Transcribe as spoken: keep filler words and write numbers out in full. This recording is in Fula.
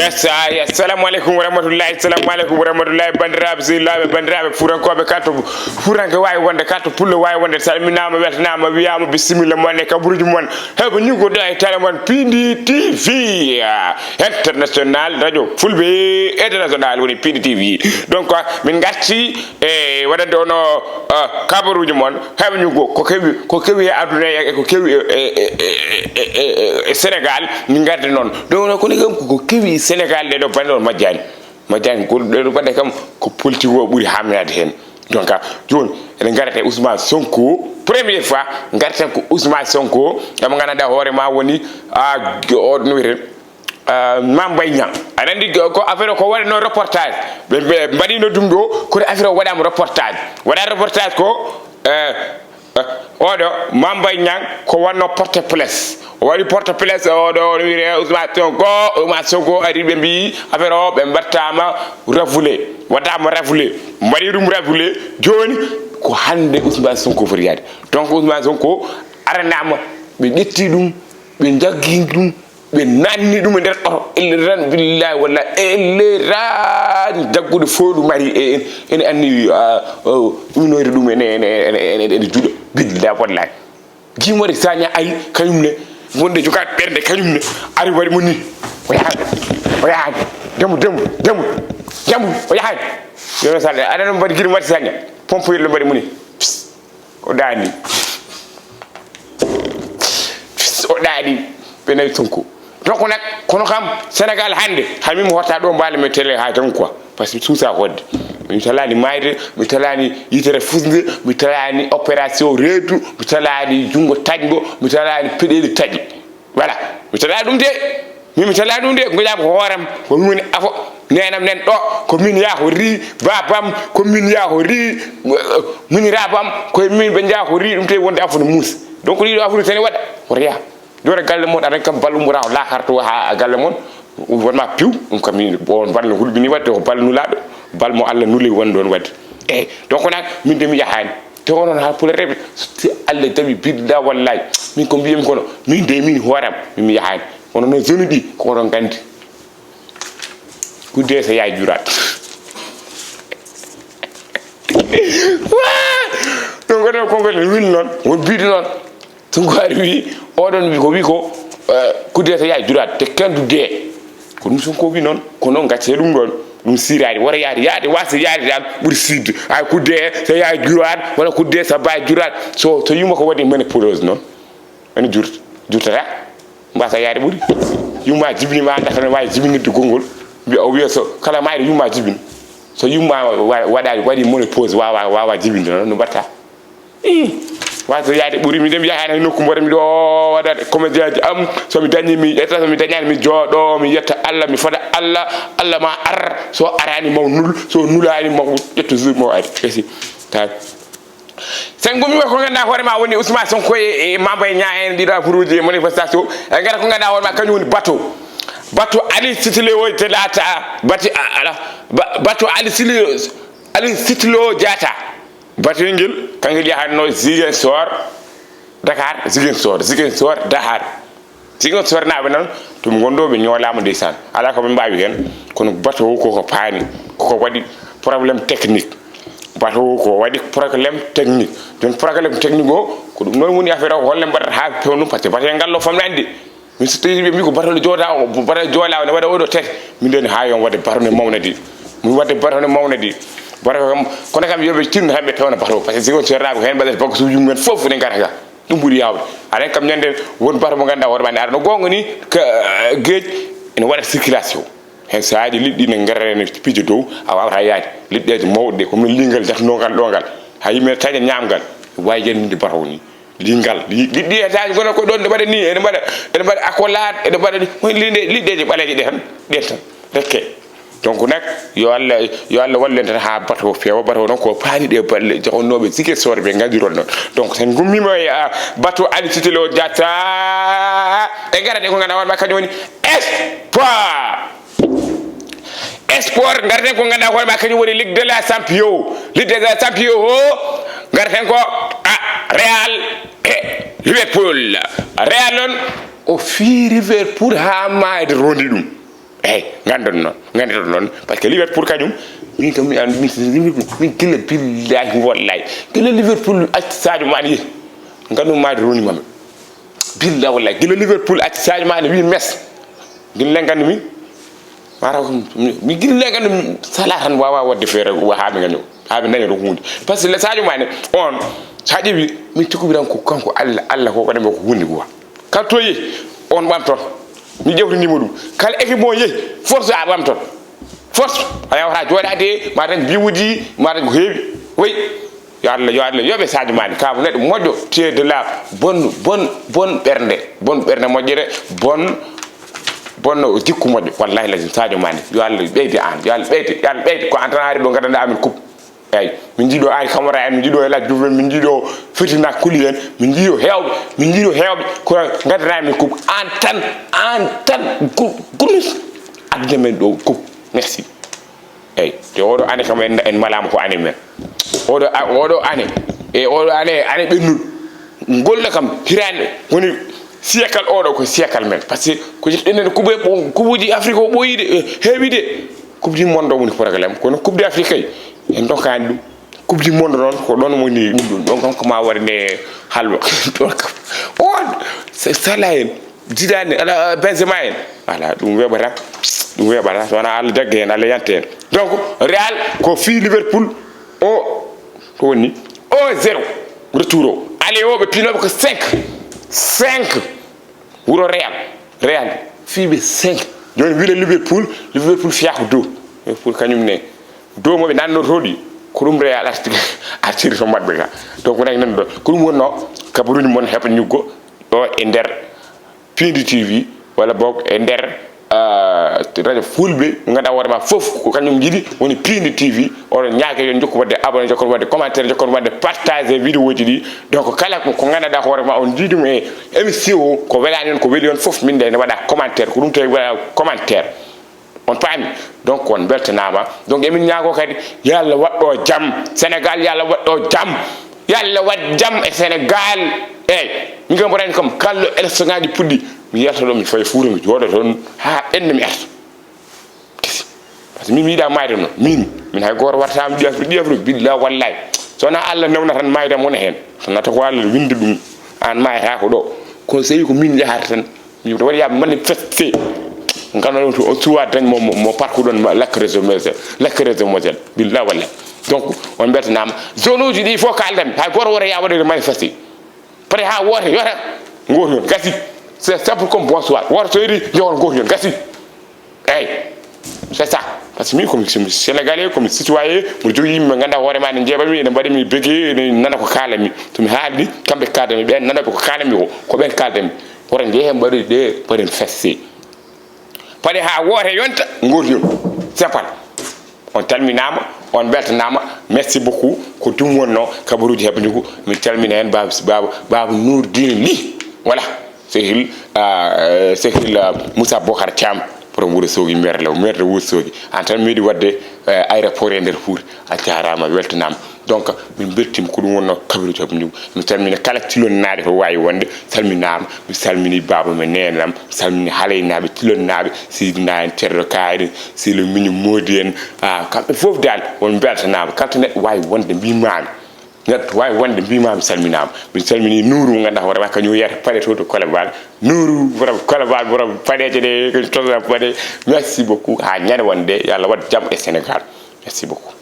Yes, ay, assalamu aleykum wa rahmatullahi, assalamu aleykum wa rahmatullahi, banndiraaɓe sehilaaɓe, banndiraaɓe fuurankooɓe, kala to fuuranke waawi wonde, kala to pullo waawi wonde, salminaama, weltanaama, wiyaama bisimilla mon e kabaruuji mon, heɓa ñuggo ɗo e télé mon P D T V, ah, international, radio fulɓe international woni P D T V. Donc, ah, min ngarti e waɗande ono, ah, kabaruuji mon, heɓa ñuggo ko kewi, ko kewi e aduna e ko kewi e, e, e, e, e, e Sénégal, min ngardi noon. Donc, noon kono kam ko kewi Sénégal ɗe ɗo bannde on majjani. Majjani, ko ɗe ɗo bannde kam ko politique o ɓuri hamnade heen. Donc, ah, jooni eɗen ngarata e Ousmane Sonko, première fois ngarten ko Ousmane Sonko, emo nganndanɗaa hoore ma woni, ah, o no wiyetee, ah, Mame Mbaye Niang. Aɗa anndi ko affaire o ko waɗatnoo reportage. Ɓe, ɓe mbaɗino ɗum ɗo, kono affaire o waɗaama reportage. Waɗa reportage ko, eh, eh, oɗo Mame Mbaye Niang ko wonno porte plainte. O waɗi porte plainte, oɗo o wiyetee Ousmane Sonko, Ousmane Sonko ari ɓe mbi affaire o ɓe mbaɗtaama refoulé. Waɗaama refoulé. Mbaɗi ɗum refoulé. Jooni ko hannde Ousmane Sonko foti yaade. Donc Ousmane Sonko aranaama, ɓe ƴetti ɗum, ɓe njaggi ɗum, ɓe nanni ɗum e nder oto. Elle tan, billahi wallahi, elle tan jaggude fooɗu mari e, en, ene anni, ah, oh, ɗuminoyde ɗum ene, ene, ene, ene, ene juuɗa. Billahi wallahi. Guy Marius Sagna ay, kañum ne, wonde jogaade ɓernde, kañum ne, ari waɗi mo ni. O yahaani, o yahaani. Demu, demu, demu, demu, o yahaani. Yo Sall, aɗa no mbaɗi Guy Marius Sagna, pompe yirlo mbaɗi mo ni. Psst. O daani. O daani. Ɓe nawi Sonko. Donc nag, kono kam, Sénégal hannde, hay min mi hotta ɗo mbaali mi télé haa janngo quoi. Parce que mi suusa hoɗde. Mi talaani maayde, mi talaani yitere fusnde, mi talaani opération reedu, mi talaani junngo taƴngo, mi talaani peɗeeli taƴi. Voilà. Mi talaani ɗum de. Min mi talaani ɗum de, ngoƴaama ko hooram, ko min woni afo, neenam nen ɗo, ko min yaha ko ri, babam, ko min yaha ko ri, min rabam, ko min ɓe njaha ko ri, ɗum tawi wonde afo no muusi. Donc ɗiɗo afo no tani waɗa, woto yaha. Jooɗo galle mon, aɗa anndi kam bal ummoraaɗo laakara to haa galle mon, wonma piw, ɗum kam min, on bal no hulɓini waɗde, ko bal nulaaɗo, bal mo Allah nuli won ɗon waɗde. Eeyi, donc nag, min de mi yahaani. Te onon haa pulareeɓe, si Allah jaɓi bidda wallahi, min ko mbiyami kono, min de min hooram, min mi yahaani. Kono noon zone ɗi, ko oɗon nganndi. Kudde so yaay juraat. Waa! Ɗum ko ɗon konngol ne win noon, won biiɗi noon. Sonko ari wi, oɗon wi ko, wi ko, eh, kudde so yaay juraat, te kendu de. Ko ɗum Sonko wi noon, ko noon gaccee ɗum ɗon. Ɗum siiraade, wota yaade, yaade, wasa yaade tan ɓuri siidde. Ay kudde so yaay juraat, walla kudde so baay juraat. So, so yumma ko waɗi ménopause noon. Ene jurta, jurtata. Mbasa yaade ɓuri. Yumma jibini ma, daka ne waawi jibinirde konngol. Mbiya, o wiya so kala maayɗo yumma jibini. So yumma wa-, waɗaani, waɗi ménopause, waawa, waawa jibinde noon, no mbaɗta? Ih, waato yaade ɓuri, miɗen yaha heen e nokku mboɗo, miɗo waɗa comédien ji am, so mi dañi mi ƴetta, so mi dañaani mi jooɗo, mi yetta Allah, mi fada Allah, Allah ma ar, so araani maw nul, so nulaani maw ƴettu jour maw ari. Esi, tawi. Sen gumi ko ngannduɗaa hoore ma woni Ousmane Sonko e, e Mame Mbaye Niang en ɗiɗo afuruuji e manifestation, e ngara ko ngannduɗaa hoore ma kañum woni bateau. Bateau Ali Sitile o Diatta, bati, a-, ala, ba-, bateau Ali Sili-, Ali Sitilo Diatta. Bateau ngel, kangel yahatno Ziguinchor, Dakar, Ziguinchor, Ziguinchor, Dakar. Ziguinchor naaɓe noon, to ɓe ngonɗo ɓe ñoolaama ndeysaan. Alaa ko ɓe mbaawi heen, kono bateau o koko paani, koko waɗi problème technique. Bateau o ko waɗi problème technique. Jooni problème technique o, ko ɗum noon woni affaire o, ko holle mbaɗata haa feewnu, parce que bateau ngal ɗo famɗaani de. Min so tawii ɓe mbii ko bateau jooɗa o, bateau jooɗa o ne waɗa oɗo tati. Min de haa yon waɗde bateau ne mawna de. Min waɗde bateau ne mawna de. Bateau kam, kono kam yo ɓe tinno tan ɓe pewna bateau. Parce que Ziguinchor ko heen mbaɗata bagage uji mumen fof ne ngara ga. Ɗum ɓuri yaawde. Aɗa anndi kam ñande won bateau mo ngannduɗaa hoore ma ne ara no goonga ni ka, eh, geej ene waɗa circulation. Heen sahaaji liɗɗi ne ngara ne pija dow, a waawata yaade. Liɗɗeeje mawɗe ɗe, ko min lingal jatnoogal ɗo ngal. Hay yimɓe taƴa ñaamgal. Waawi janninde bateau ni. Lingal, li-, liɗɗi étage gona ko ɗon, ɗe mbaɗa ni, ene mbaɗa, ene mbaɗa accolade, ene mbaɗa ni, woni liɗɗe, liɗɗeeje ɓaleeje ɗe tan, ɗen tan, rekke. Donc nag, yo Allah, yo Allah wallu en tan haa bateau feewa, bateau noon ko paani ɗe balle, jahonnooɓe Ziguinchor ɓe nganndirol noon. Donc, sen ngummiima e, ah, bateau Ali Titilo Diatta, ɓe ngara ɗe ko ngannduɗaa hoore ma kañum woni espoir. Sport, ngarten ko ngannduɗaa hoore ma kañum woni Ligue de la Champion. Ligue de la Champion o, ngarten ko, ah, Real e Liverpool. Real noon, o fii Liverpool haa maayde rondi ɗum. Eyyi, ngandon noon, ngandon noon, par ce que Liverpool kañum, min kam mi an min min gila billahi wallahi, gila Liverpool acci Sadio Mané yehi, ngandum maade roni mami. Billahi wallahi, gila Liverpool acci Sadio Mané wi mes, gila ngandu mi mara mi gila ngandu sala tan wawa wadde feere, haa ɓe ngandu haa ɓe dañata hunde. Par ce que Sadio Mané on, sa ƴeewi, min cikkumiran ko kanko Allah, Allah ko waɗanmi ko hunde quoi. Kala to yehi, on ɓamtoto. Mi ƴewtaniima ɗum. Kala équipe mo yehi, force a ɓamtoto. Force a yawata jooɗaade, ma dañ biwuji, ma dañ ko heewi. Oui. Yo Allah, yo Allah yoɓe Sadio Mané, ka ko neɗɗo moƴƴo, te de la bonne, bonne, bonne ɓernde, bonne ɓernde moƴƴere, bonne, bonne jikku moƴƴo. Wallahi lazim Sadio Mané, yo Allah ɓeyde aan, yo Allah ɓeyde, yo Allah ɓeyde. Ko aan tan haari ɗo gaddanɗa amen coupe. Eyyi, min njiiɗo Henri Camara en, min njiiɗo El Hadji Diouf en, min njiiɗo Fitina Coly en, min njiiɗo heewɓe, min njiiɗo heewɓe, ko ngaddana min coupe, aan tan, aan tan, gu-, gunus, addude men ɗo coupe. Merci. Eyyi, te oɗo année kam en, en malaama ko année men. Oɗo a-, oɗo année, e oɗo année, année ɓennuɗo. Golle kam hitaande woni siècle oɗo ko siècle men. Par ce que ko enen coupe, coupe uji Afrique o ɓooyi de, e, heewi de. Coupe du monde o woni problème, kono coupe d'Afrique kay en dokkani ɗum. Coupe du monde noon ko ɗon woni ɗum ɗum. Ɗon kam ko ma waɗane halwa. Ɗon kam. On, c'est Salah en, Zidane en, ala Benzema en. Ala, ɗum weɓata. Ɗum weɓata. So wonaa Allah jagge en, Allah yante en. Donc, Real ko fii Liverpool o, ko woni un zéro. Retour o. Aller o ɓe piilooɓe ko cinq. Cinq. Wuro Real, Real fii ɓe cinq. Jooni wiyde Liverpool, Liverpool fiya ko dow. Liverpool kañum ne, dow mo ɓe nanndortoo ɗi, ko ɗum Real arti-, artiri to maɓɓe ga. Donc, nag nan ɗo, ko ɗum wonnoo kabaruuji mon heɓa ñuggo ɗo e nder Pindi T V, walla boog e nder, ah, radio Fulɓe, mo ngannduɗaa hoore ma fof ko kañum njiɗi, woni Pindi T V. Oɗon ñaage yo jokku waɗde abonné, jokku waɗde commentaire, jokku waɗde partage vidéo ji ɗi. Donc, kala ko, ko ngannduɗaa hoore ma on njiɗi mo e émission o, ko welani on, ko weli on fof, min de ne waɗa commentaire, ko ɗum tawi waɗa commentaire. On paami? Donc, on mbeltanaama. Donc, emin ñaago kadi, yo Allah waɗɗo jam. Sénégal, yo Allah waɗɗo jam. Yo Allah waɗ jam e Sénégal. Eyyi, min kam mboɗo anndi kam, kala élection ngaji puɗɗi, mi yalta ɗo, mi fayi Fuuta, mi jooɗo toon haa ɓennda mi arta. Kesi. Par ce que min mi yiɗa mayde noon. Min, min hay gooto waɗata mi ɗi Afrique, ɗi Afrique, billahi wallahi. So wonaa Allah newna tan mayde am wona heen. Tan nata ko Allah windi ɗum, aan mayata ko ɗo. Kono so tawi ko min yahata tan, mi waɗi yaaɓe manifesté. Ngannduɗaa ɗum to on suwa dañ mo, mo, mo parcours ɗon ma lakkere so mosel, lakkere so mosel. Billahi wallahi. Donc, on mbeltanaama. Zone uji ɗi fof kaaldanmi. Hay gooto wota yaa waɗoyde manifesté. Pare haa woote yota, gooto yon, gasi. C'est simple comme bonsoir. Woote so yeti, yewon gooto yon, gasi. Eyyi, c'est ça. Par ce que min komi, komi Sénégalais, komi citoyen, mboɗo jogii yimɓe ɓe ngannduɗaa hoore ma, ne njeeɓami, ene mbaɗami bege, ene nana ko kaalanmi. To mi haalni, kamɓe kaaldanmi, ɓen nana ko kaalanmi ko, ko ɓen kaaldanmi. Woto njehen mbaɗoy ɗe, mbaɗen fesse. Paɗe haa woote yonta, gooto yon. Simple. On calminaama, on mbeltanaama. Merci beaucoup. Ko ɗum wonnoo kabaruuji heɓaniigu. Min calmina heen Baaba, Baaba, Baaba Nourdine Ly. Voilà. Sehil, ah, eh, Sehil, ah, Moussa Bokar Thiam. Borom Wuro Soogi, maire law, maire de Wuro Soogi. Aan tan meeɗi waɗde, eh, aéroport e nder Fuuta. A jaaraama, weltanaama. Donc, min mbeltiima ko ɗum wonnoo kabaruuji heɓaniigu. Min calmina kala cilonnaaɗo ko waawi wonde. Calminaama. Mi salminii baaba men, neenam, mi salminii Haleynaaɓe, Tilonnaaɓe, Seydina en, Ceerno Kaari, Seylo Miñi, Moodi en, ah, kamɓe fof dal, on mbeltanaama. Kala to neɗɗo waawi wonde, mbiimaami. Neɗɗo waawi wonde, mbiimaami, salminaama. Mi salminii Nuuru, mo ngannduɗaa hoore ma, kañum yiyata paɗe to, to Colobane. Nuuru, borom Colobane, borom paɗeeje ɗe, ko tosa paɗe. Merci beaucoup. Haa ñande wonde, yo Allah waɗ jam e Sénégal. Merci beaucoup.